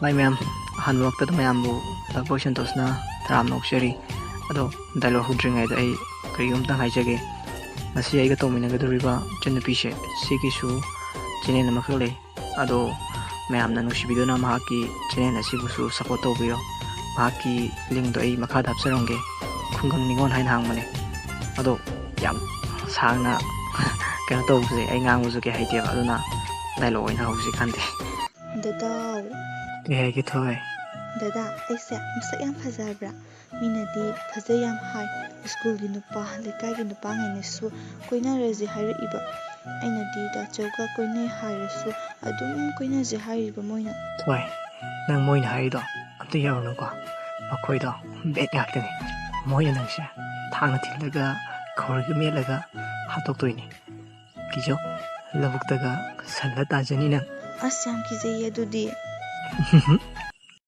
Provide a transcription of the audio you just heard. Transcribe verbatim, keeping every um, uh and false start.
ꯃꯥꯏ ꯃꯌꯥꯝ, ꯑꯍꯥꯟꯕꯃꯛꯇꯗ ꯃꯌꯥꯝꯕꯨ ꯂꯞ ꯄꯣꯏꯁꯟ ꯇꯧꯁꯅ ꯇꯔꯥꯝꯅ ꯑꯣꯛꯆꯔꯤ꯫ ꯑꯗꯣ ꯗꯥꯏꯂꯣꯛ ꯍꯧꯗ꯭ꯔꯤꯉꯩꯗ ꯑꯩ ꯀꯔꯤꯒꯨꯝꯇꯪ ꯍꯥꯏꯖꯒꯦ꯫ ꯉꯁꯤ ꯑꯩꯒ ꯇꯧꯃꯤꯟꯅꯒꯗꯧꯔꯤꯕ ꯏꯆꯟꯅꯨꯄꯤꯁꯦ, ꯁꯤꯒꯤꯁꯨ ꯆꯦꯅꯦꯜ ꯑꯃꯈꯛ ꯂꯩ꯫ ꯑꯗꯣ ꯃꯌꯥꯝꯅ ꯅꯨꯡꯁꯤꯕꯤꯗꯨꯅ ꯃꯍꯥꯛꯀꯤ ꯆꯦꯅꯦꯜ ꯑꯁꯤꯕꯨꯁꯨ ꯁꯞꯄꯣꯔꯠ ꯇꯧꯕꯤꯔꯣ꯫ ꯃꯍꯥꯛꯀꯤ ꯂꯤꯡꯗꯣ ꯑꯩ ꯃꯈꯥꯗ ꯍꯥꯞꯆꯔꯝꯒꯦ꯫ ꯈꯨꯡꯒꯪ ꯅꯤꯉꯣꯜ ꯍꯥꯏꯅ ꯍꯥꯡꯕꯅꯦ꯫ ꯑꯗꯣ ꯌꯥꯝ ꯁꯥꯡꯅ ꯀꯩꯅꯣ ꯇꯧꯕꯁꯦ ꯑꯩ ꯉꯥꯡꯕꯁꯨ ꯀꯩ ꯍꯩꯇꯦꯕ, ꯑꯗꯨꯅ ꯗꯥꯏꯂꯣꯛ ꯑꯣꯏꯅ ꯍꯧꯁꯤ ꯈꯟꯗꯦ꯫ ꯗꯗꯥꯎ꯫ ꯀꯩ ꯍꯥꯏꯒꯦ ꯊꯣꯏ? ꯗꯗꯥ, ꯑꯩꯁꯦ ꯃꯁꯛ ꯌꯥꯝ ꯐꯖꯕ꯭ꯔꯥ? ꯃꯤꯅꯗꯤ ꯐꯖꯩ ꯌꯥꯝ ꯍꯥꯏ꯫ ꯁ꯭ꯀꯨꯜꯒꯤ ꯅꯨꯄꯥ, ꯂꯩꯀꯥꯏꯒꯤ ꯅꯨꯄꯥꯉꯩꯅꯁꯨ ꯀꯣꯏꯅꯔꯁꯦ ꯍꯥꯏꯔꯛꯏꯕ꯫ ꯑꯩꯅꯗꯤ ꯗꯥꯆꯧꯒ ꯀꯣꯏꯅꯩ ꯍꯥꯏꯔꯁꯨ ꯑꯗꯨꯝ ꯀꯣꯏꯅꯁꯦ ꯍꯥꯏꯔꯤꯕ ꯃꯣꯏꯅ꯫ ꯊꯣꯏ, ꯅꯪ ꯃꯣꯏꯅ ꯍꯥꯏꯔꯤꯗꯣ ꯑꯝꯇ ꯌꯥꯔꯨꯅꯨꯀꯣ꯫ ꯃꯈꯣꯏꯗꯣ ꯕꯦꯠ ꯉꯥꯛꯇꯅꯤ꯫ ꯃꯣꯏꯅ ꯅꯪꯁꯦ ꯊꯥꯡꯅ ꯊꯤꯜꯂꯒ ꯈꯧꯔꯤꯒ ꯃꯦꯠꯂꯒ ꯍꯥꯠꯇꯣꯛꯇꯣꯏꯅꯤ꯫ ꯀꯤꯖꯧ, ꯂꯧꯕꯨꯛꯇꯒ ꯁꯜꯂ ꯇꯥꯖꯅꯤ ꯅꯪ꯫ ꯑꯁ, ꯌꯥꯝ ꯀꯤꯖꯩꯌꯦ ꯑꯗꯨꯗꯤ꯫